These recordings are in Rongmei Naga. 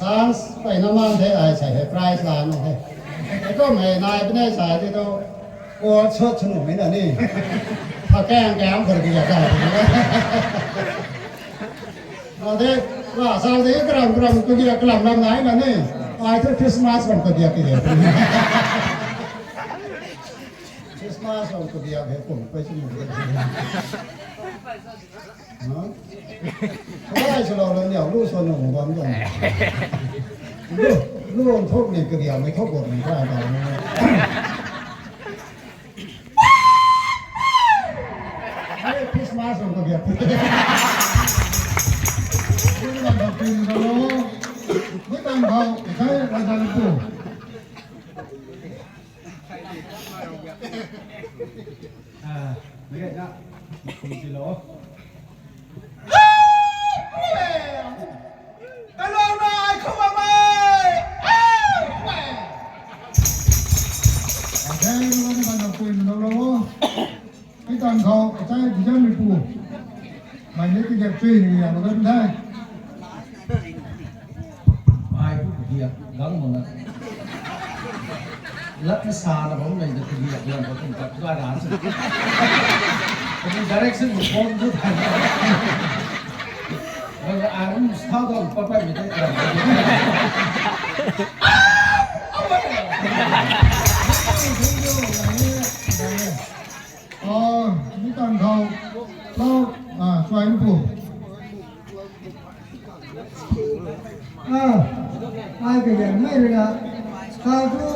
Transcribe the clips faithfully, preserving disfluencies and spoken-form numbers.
Chance peyna mang the, ai sa hei prize la nu the. Ei kum hei nai puni sa ti tu, ko chut chunu mei na ni. Tha kang kang khou ki ya ka. Na de, la sa de karam karam tu ki ya karam lam nai na ni. Ai tu Christmas ram tu ki ya ki de. Christmas ram tu ki ya he kum pei chunu. Huh? Kawai swlou lou niau lu sw nung bam tuang. Lu, lu thok ni kadiau mei thok bot ni kai bam ni. Hey, Christmas ram kadiau. Lu lam bam pin ka lo. Lu tang khou, kai ram bam tu. Ah, mei na, kum ti lo. Hello, I come away. Okay, everyone, I'm not going to know. Hei tang khou, achai Bijan Mipu. Mei ni ti gap chui ni ya, makan thai. Ai bu dia, gang mana. Lat na sa na bam nei da dia, dia ko kum kat ga ra sa. Ko direction ko form tu thai. Wala arum stha dong pa pa mi te kram. Oh, mi tang khou, lo, ah, chuai pu. Ah, ai kage mei rui na, sa tu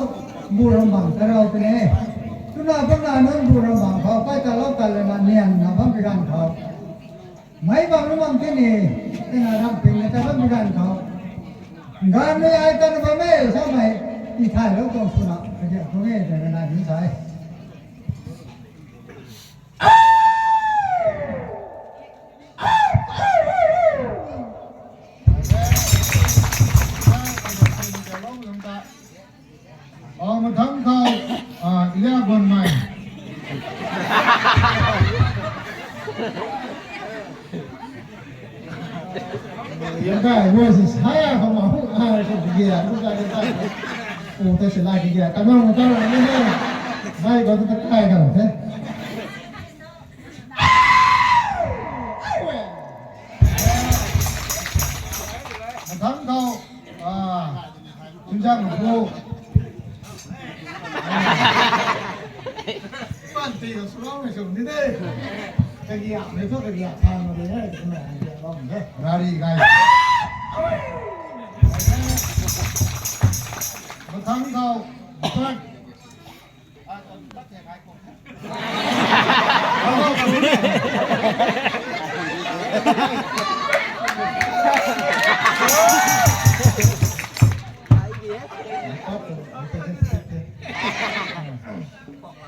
bu ram bang ta rau tine. Tuna bam na nunc bu ram bang khou, pai ta lou ta le na nian na bam pi ganv khou. Mei bam lu bam tini, tina ram pin na ta bam pi ganv khou. Ganv mei ai ta na bam e, sa mei, ti thay lou tuang swna, kage khou nge, ta na ni sa e. Aw, mathangc khou, ah, Iliaguanmei. Yang kai, voices higher, come on, higher, come on, yeah, look at the time. Oh, that's a like, yeah, come on, come on, yeah. Bye, go to the guy, come on, eh? Mathangc khou, ah, Chunjang Pu. Pan ti khou swlou mei sw ni de. Kagiak mei thu kagiak than mak de, hei, twna hei, kagiak bam de. Rari gay. Mathangc khou, pan.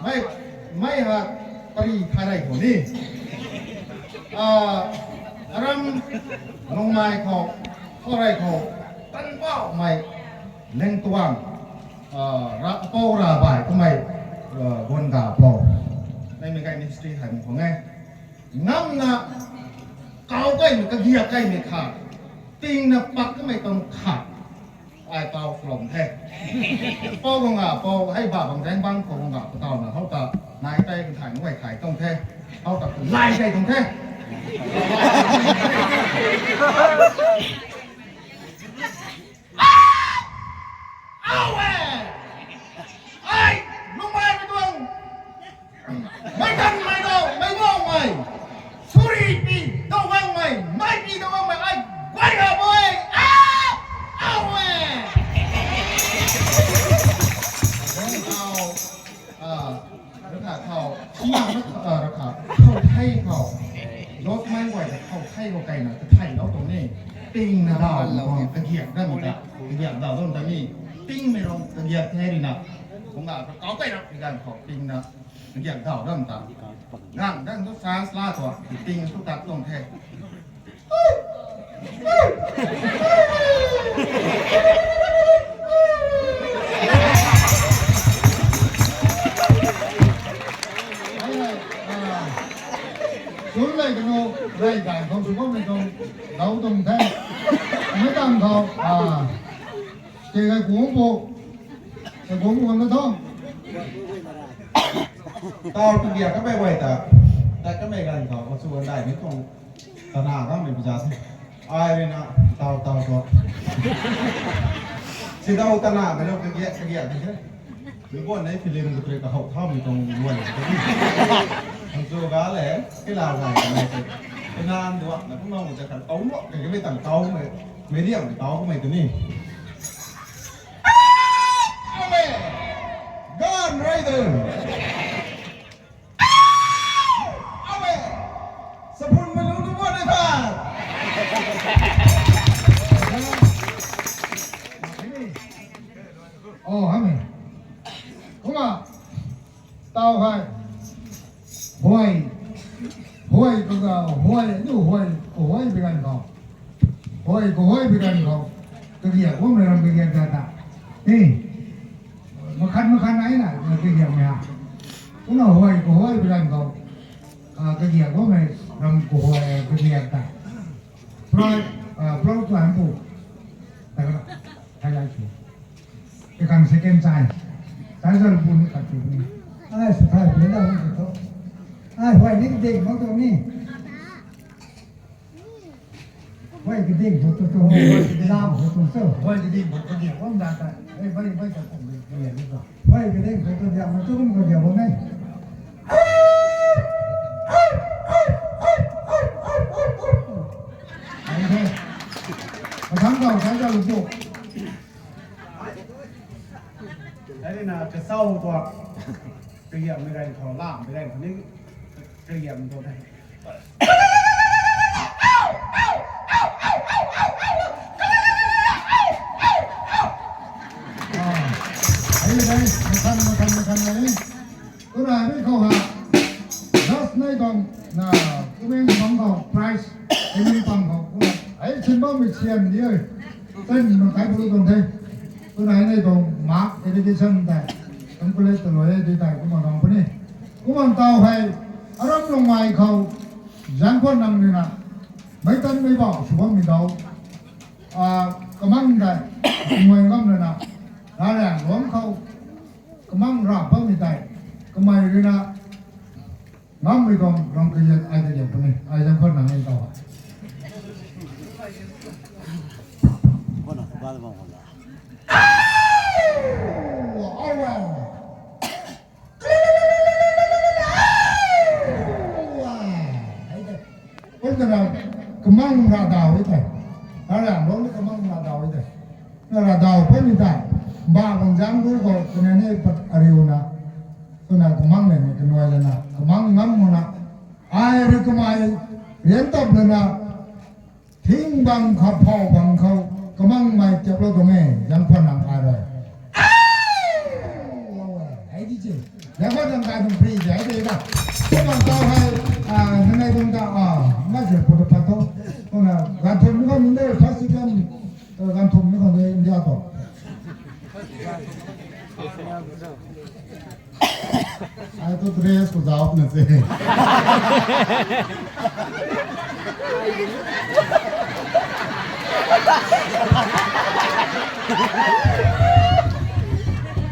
Mei, mei ha pari tharai khou ni. Ah, aram nungmei khou, thorai khou, tanpau mei, leng tuang, ah, ra, pou ra bai, kumei, ah, gun ga pou. Mei mei kai ministry hai mei khou nge. Ngamna, kau kai mei, kagiak kai mei kha, tingna pak kamei tang kha. Ai pau from the. Pou bang a, pou, hei ba bang reng bang pou bang a, pou tau na, hou ta, nai tai kan thai, ngai thai tong the. Hou ta, lai tai tong the. Au e! Ai, nungmei mei tuang. Mei tan mei dou, mei guang mei. Suri pi dou guang mei, mei pi dou guang mei, ai guay ha boi. Ah! Au e! Au. Ah, rakha khou, sina rakha, ah, rakha, khou thei khou. Lok mai guay ta khou thei khou kaina, ta thei lou tuang ni. Ting na dau, kagiak dam ta, kagiak dau dam ta ni. Ting mei rong kagiak thei ri na. Kung na, kau kaina, kagiak khou, ting na. Giak dau dam ta. Gang dang tu sans la tua, ting tu tak tuang the. Sun lai kanu, lai dai khou sw khou mei tuang, dau tuang the. Mei tang khou, ah, Kei gai kuang po. Kei kuang po na tho. Tau tu dia ka bai wai ta. Ta ka bai gan tho. Ko su gan dai ni tong. Tana ka mai bija se. Ai re na tau tau tho. Si dau tana mai lo ka gia ka gia ni se. Lu bon nei film ka tre ka hau thau mi tong luan. Ang chu ga le, kila ga le. Kena nduak na kum nong ta kau mo, ka kei tang kau mai, medium kau mai tu ni. Ame, gan rai de. Ame, sapun mai lu lu bon nei ta. Oh, ame. Kumna, tau hei. Huay. Huay kaga, huay, nu huay, kahuay bi gan khou. Huay, kahuay bi gan khou. Kagiak, kum na ram kagiak ta ta. Ni. Makhan, makhan ai na, na kagiak mei ha. Kumna huay, kahuay bi gan khou. Ah, kagiak, kum na ram kahuay, kagiak ta. Pro, ah, pro tu an pu. Ta ka, ta ka chu. Second, second chance. Chance lu pu ni ka chu ni. Ai, sa thai pu ni da pu tho. Ai, huay ni ding mak tu ni. Huay ki ding pu tu tu. Huay ki ding. Lam pu tu tu. Huay ki ding pu tu ni. Huay da ta. Ai, bai, bai ta ta ni. Ni ni ta. Huay ki ding pu tu ni. Ma tu kum ko ni pu ni. Ai, huay. Ma thang kau, thang kau lu pu. Ai na, kasau tuak. Kariam mei gan khou, lam mei gan khou ni, kariam tuak the. Ah, ai na, makan, makan, makan na ni. Tuna ni khou ha. Just nei tuang na, kumeng bang khou prize, kumeng bang khou. Kumna, ai sin bam mi sian di oi. Ten ma kai bu tuang the. Tuna nei tuang mark education tei. Kum college ta loi di tei kumna rang puni. Kumna tau hei, aram lung mai khou, zan khwan nang ni na. Mei tan mei bau, sw bam mi dau. Ah, kamang tei, ngoi ngam na na. Rariang luang khou, kamang rap bam mi tei. Kamei rui na, ngam mi tuang rang kariat ai kariat puni, ai zang khwan nang ai tau. Khwan na, khwan na, khwan na. Au, au, au. Kum kana kamang ra dau e tei. Rariang luang ni kamang ra dau e tei. Na ra dau puni tei. Ba bang zang ru khou, kane ne pat ariu na. Tuna kamang le ni, kanuai le na, kamang ngam mu na. Ai ri kamei, rian tap le na, thing bang khou, phou bang khou, kamang mei tiap lou tuang e, zang khwan nang ai rui. Ai di chi. Zang khwan nang kai tuang pri, ai di da. Kum bang tau hei, ah, nanei tuang ta, ah, na se pu ta pat tho. Kumna, gan thum ni khou ni de, first second, eh, gan thum ni khou ni India tho. Ai tu dress khou zauc na se.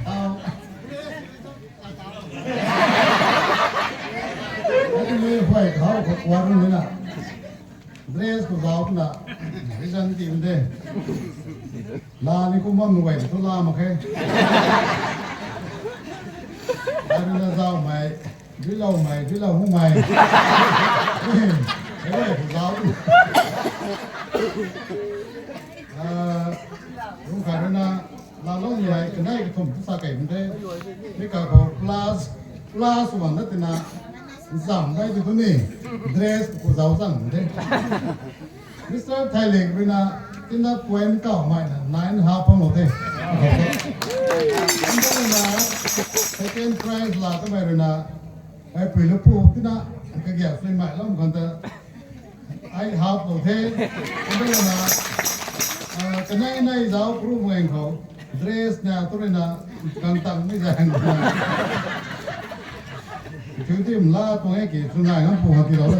Au. Ai tu ni huay khou khou kuan ni na. Dress khou zauc na, reason ti de. La ni kum bam nuai tu la mak khe. Ai na zauc mei, duilou mei, duilou hu mei. Hei khou zauc. Ah, lung khat rui na, la lou ni ai, kanei kathumh tu sa kei bun the. Mi ka khou plus, plus one na tina, zam gai tu tu ni, dress khou zauc zang bun the. Mister Thailik rui na, tina point kau mei na, nine half pang lou the. Kum na, second prize la kamei rui na, ai pui lu pu tina, kagiak sui mei lou khang ta, ai half lou the. Kum na, ah, kanei nei zauc kru mei khou, dress na tu rui na, kang tang mei zang. Chu tim la tuang e ki, chu nai ngam pu ha ti lou the.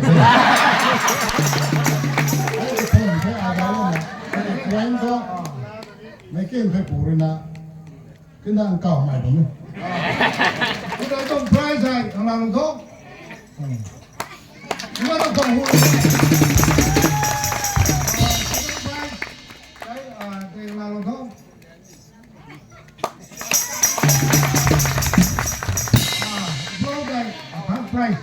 Ai, thum the, a zauc na. Ai, point tho. Mei king thei pu rui na. Kin dan kau mai bam e. Kin dan tuang prize hei, ang lang tho. Hmm. Kin dan tuang hu. Prize hei, ah, tei lang tho. Ah, bro, guys, ah, third prize.